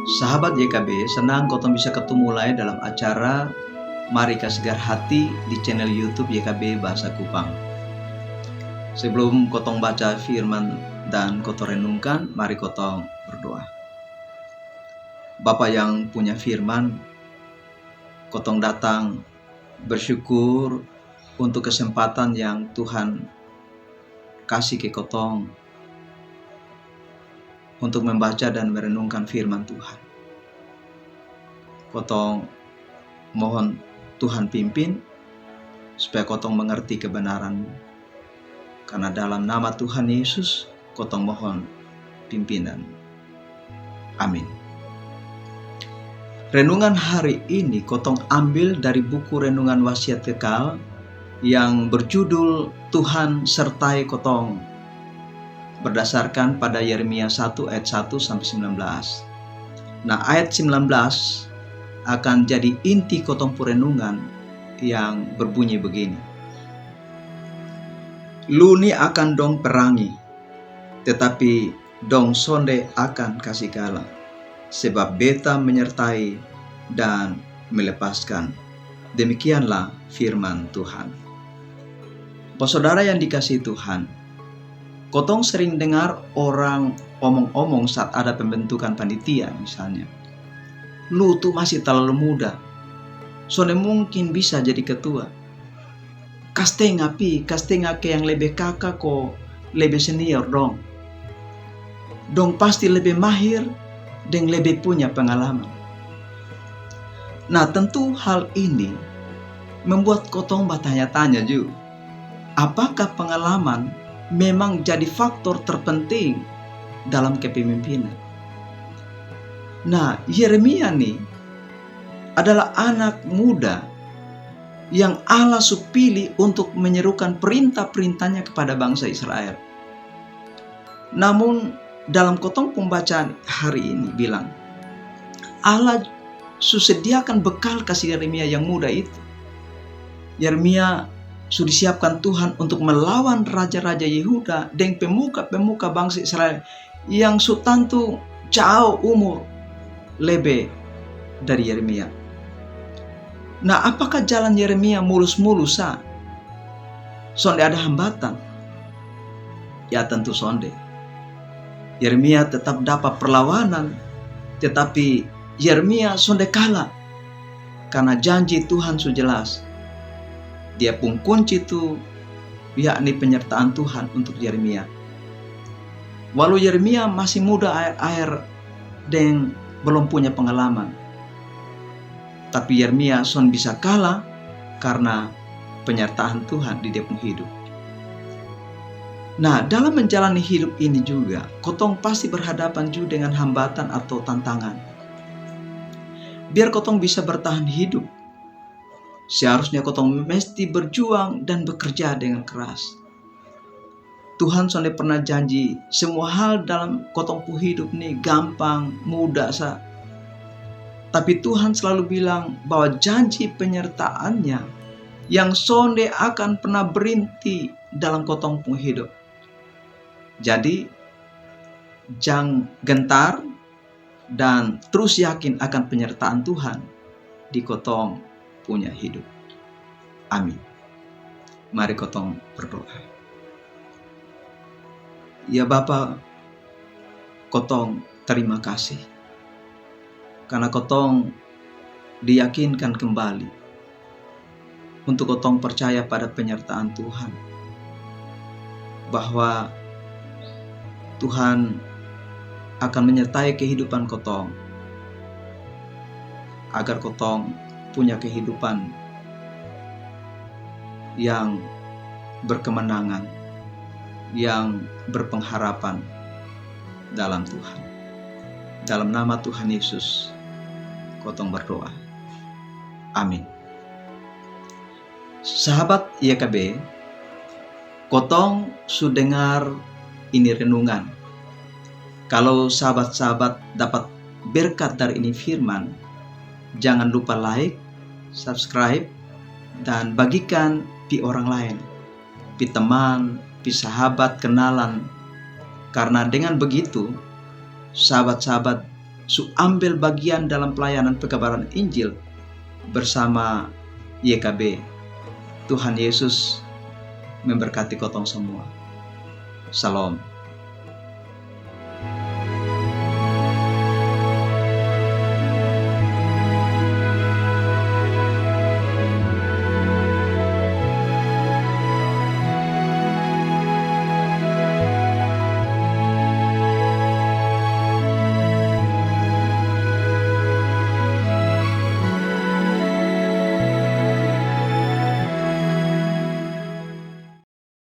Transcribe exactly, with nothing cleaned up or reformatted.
Sahabat Y K B, senang kotong bisa ketemu lai dalam acara Mari Kasegar Hati di channel YouTube Y K B Bahasa Kupang. Sebelum kotong baca firman dan kotong renungkan, mari kotong berdoa. Bapa yang punya firman, kotong datang bersyukur untuk kesempatan yang Tuhan kasih ke kotong untuk membaca dan merenungkan firman Tuhan. Kotong mohon Tuhan pimpin supaya kotong mengerti kebenaran. Karena dalam nama Tuhan Yesus, kotong mohon pimpinan. Amin. Renungan hari ini kotong ambil dari buku Renungan Wasiat Kekal yang berjudul Tuhan Sertai Kotong, berdasarkan pada Yeremia satu ayat satu sampai sembilan belas. Nah, ayat sembilan belas akan jadi inti kotong pu renungan yang berbunyi begini. Lu ni akan dong perangi, tetapi dong sonde akan kasi kala, sebab Beta menyertai dan melepaskan. Demikianlah firman Tuhan. Basaudara yang dikasihi Tuhan, kotong sering dengar orang omong-omong saat ada pembentukan panitia misalnya. Lu tu masih terlalu muda. Sonde mungkin bisa jadi ketua. Kastenga pi, kastenga ke yang lebe kaka ko lebe senior dong. Dong pasti lebe mahir deng lebe punya pengalaman. Nah, tentu hal ini membuat kotong batanya-tanya ju, apakah pengalaman memang jadi faktor terpenting dalam kepemimpinan? Nah, Yeremia ni adalah anak muda yang Allah su pilih untuk menyerukan perintah-perintahnya kepada bangsa Israel. Namun, dalam kotong pembacaan hari ini bilang, Allah su sediakan bekal kasi Yeremia yang muda itu. Yeremia su disiapkan Tuhan untuk melawan raja-raja Yehuda deng pemuka-pemuka bangsa Israel yang su tantu jao umur lebe dari Yeremia. Nah, apakah jalan Yeremia mulus-mulus sa? Sonde ada hambatan? Ya, tentu sonde. Yeremia tetap dapat perlawanan, tetapi Yeremia sonde kala karena janji Tuhan su jelas. Dia pung kunci tu yakni penyertaan Tuhan untuk Yeremia. Walau Yeremia masih muda aer-aer deng belum punya pengalaman, tapi Yeremia son bisa kala karena penyertaan Tuhan di dia pung hidup. Nah, dalam menjalani hidup ini juga, kotong pasti berhadapan ju dengan hambatan atau tantangan. Biar kotong bisa bertahan hidup, seharusnya kotong mesti berjuang dan bekerja dengan keras. Tuhan sonde pernah janji semua hal dalam kotong pu hidup ni gampang, mudah sa. Tapi Tuhan selalu bilang bahwa janji penyertaannya yang sonde akan pernah berhenti dalam kotong pung hidup. Jadi, jang gentar dan terus yakin akan penyertaan Tuhan di kotong punya hidup. Amin. Mari kotong berdoa. Ya Bapa, kotong terima kasih karena kotong diyakinkan kembali untuk kotong percaya pada penyertaan Tuhan, bahwa Tuhan akan menyertai kehidupan kotong, agar kotong punya kehidupan yang berkemenangan, yang berpengharapan dalam Tuhan. Dalam nama Tuhan Yesus, kotong berdoa. Amin. Sahabat Y K B, kotong su dengar ini renungan. Kalau sahabat-sahabat dapat berkat dari ini firman, jangan lupa like, subscribe, dan bagikan pi orang lain, pi teman, pi sahabat, kenalan. Karena dengan begitu, sahabat-sahabat su ambel bagian dalam pelayanan pekabaran Injil bersama Y K B. Tuhan Yesus memberkati kotong semua. Shalom.